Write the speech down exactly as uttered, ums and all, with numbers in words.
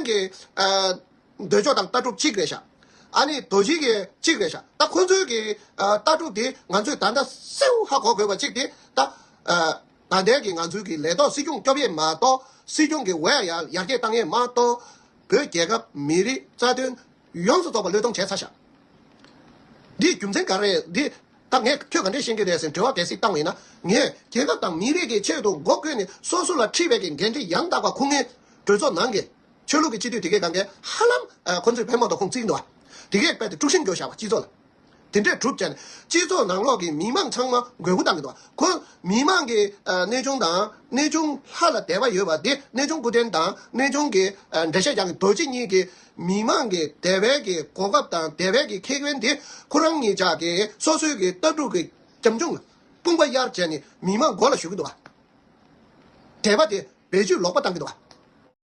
གི་ཨ་འདོད་ཕྱོགས་དང་ལྟ་གྲུབ་གཅིག་རེད་ཤག་ཨ་ནི་རྡོ་རྗེ་གི་གཅིག་རེད་ཤག་ད་ཁོ་ཚོའི་གི་ཨ་ལྟ་གྲུབ་དེ་ང་ཚོས་ད་ལྟ་གསལ་པོ་ཧ་གོ་དགོས་པ་གཅིག་དེ་ད་ཨ་ད་ལྟའི་གི་ང་ཚོའི་གི་ལས་ཐོག་སྲིད་སྐྱོང་སྐྱོབ་ཡས་མ་གཏོགས། སྲིད་སྐྱོང་གི་འོས་ཡར་ཡར་རྒྱས་བཏང་ཡས་མ་གཏོགས། བོད་རྒྱལ་ཁབ་མི་རིགས་རྩ་དོན་ཡོངས་སུ་རྫོགས་པ་བློས་གཏོང་བྱས་ཚར་ཤག་འདིའི་རྒྱུ་མཚན་ག་རེ་རེད། འདི་ད་ངས་ཁྱོད་ག་འདྲས་ཤེས་ཀྱི་རེད་ཟེར་དྲི་བ་གལ་སྲིད་བཏང་བ་ཡིན་ན། ངས་རྒྱལ་ཁབ་དང་མི་རིགས་ཀྱི་ཆེད་དུ་མགོ་བསྐོས་ནས་སོ་སོ་ལ་འཁྲི་བའི་གི་འགན་འཁྲི་ཡང་དག་པ་འཁུར་མཁན་གྲོས་ཚོགས་ནང་གི་ཆོས་ལུགས་ཀྱི་སྤྱི་འཐུས་དེ་གའི་སྒང་གས་ཧ་ལམ་ཨ་ཁོ་ཚོས་ཕན་མ་ཐོགས་ཁུངས་བཙུན་འདུག་བ། དེ་གས་རྦད་དེ་དཀྲུག་ཤིང་རྒྱག་བཞག་པ་སྤྱི་ཚོགས་ལ། དེ་འདྲས་གྲུབ་བྱས་ནས་སྤྱི་ཚོགས་ནང་ལོགས་ཀྱི་མི་མང་ཚང་མ་འགོད་འབུ་བཏང་གི་འདུག་བ། ཁོ་མི་མང་གི་ཨ་གནས་ཆུང་དང་གནས་ཆུང་ལྷ་ལ་དད་པ་ཡོད་པ་དེ། གནས་ཆུང་སྐུ་རྟེན་དང་གནས་ཆུང་གི་ཨ་འགྲེལ་བཤད་རྒྱག་མཁན་རྡོ་རྗེ་གཉིས་ཀྱིས་མི་མང་གི་དད་པའི་གི་གོ་སྐབས་དང་དད་པའི་གི་ཁེ་ཕན་དེ་ཁོ་རང་གཉིས་ཆ་གི་སོ་སོའི་གི་ལྟ་གྲུབ་ཀྱི་བྱམས་སྐྱོང་དཔུང་པ་གཡར་བྱས་ནས་མི་མང་མགོ་ལ་གཞུ་གི་འདུག་བ། དད་པ་དེ་བེད་སྤྱོད་ལོག་པ་བཏང་གི་འདུག་བ།